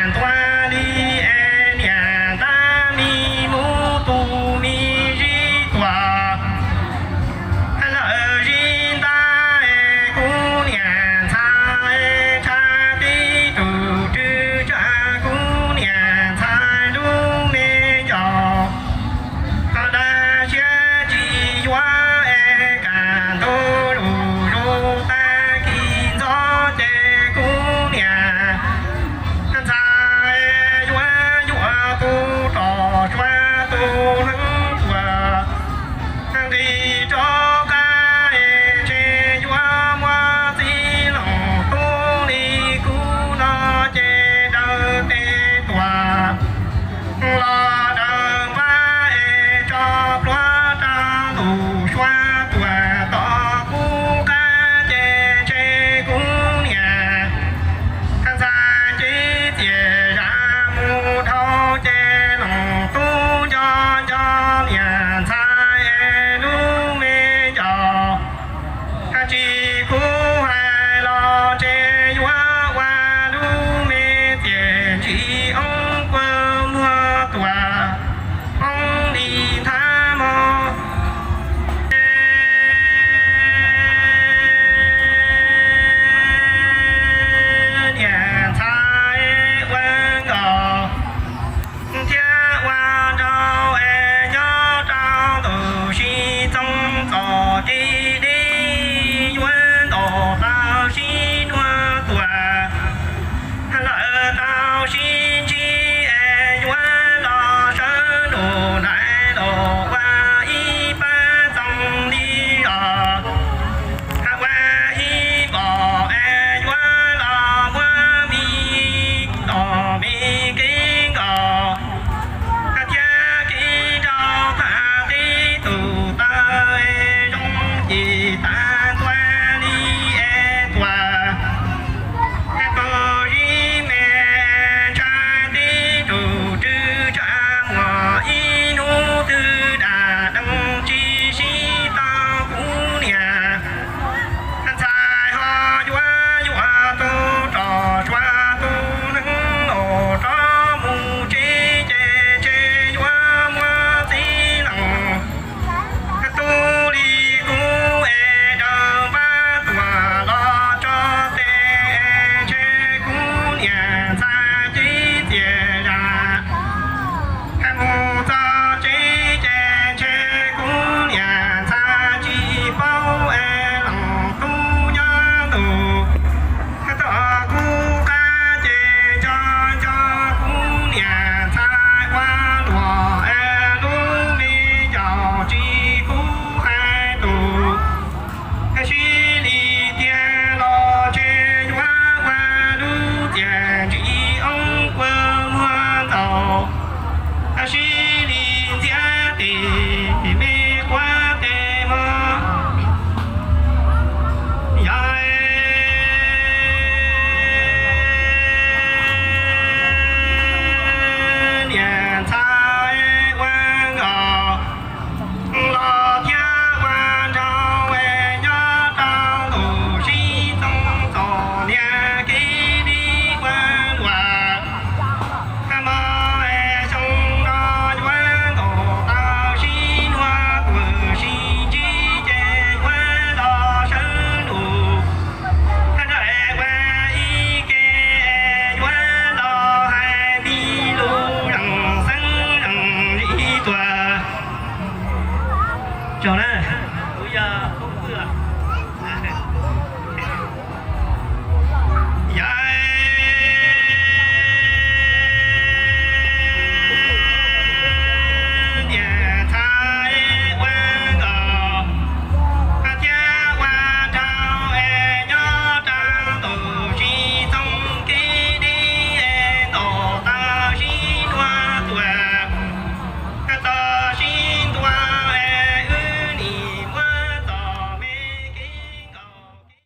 ntuag li es niam ntab mi mus tus me zib tuag. Lawv zib ntab es kuv niam ntxhais tshaj tib tug rwg tsam kuv niam ntxhais lub me ncaus. Tau dag siab tsis yuav es kam ntug lus zus tag kis ntxov ces kuv niam ntxhais yuav yuam kuv rov suav tus neeg tuag nqis rov qab es ntshe yuav muab txiv los tub li kuv no ces daws tes tuam los daws npab es tso pluav rau tus suav tuam tom kuv qab ces ntshe kuv niam ntxhais cev txias zam mus dhau ces los tub nco nco niam ntxhais es lub me ncaus. Tsis kuv hais los ntshe yuav ua lub me txias ntsim oob kuav muag tuam poob li nthab mog. Niam ntxhais ua nkaus thiab ua nraug es nyob rau ntu sib txoog txom kev deb yuav ntaus tau sib nuag tuag. Lawv tau sib ntsib es yuav los sawv nrug ntaiv los ua ib pab txoog li los ua ib npaum es yuav los muab mi los me kev nkaus thiab kev nrau tag tib tug taw zoo ces tag ntua li es tuag. Tus zib me ntshai tib tug rwg tsam muaj ib hnub twg dam dees tsis sib tau kuv niam ntxhais ho yuav yuam tus rov suav tus neeg los rov mus tsev ces ntshe yuav muab txiv los tub li kuv es daws npab tuam los tso tes ntshe kuv niam ntxhais cev txias zam mus txog tsev ces ntshe kuv niam ntxhais tsis paub es los tub nyob ntu tom kuv qab ces nco nco kuv niam ntxhais ua luam es lub me ncaus tsis pub hais tus sib li tiag los ntshe yuav ua lub txias ntsim oob kuav muag ntaus sib li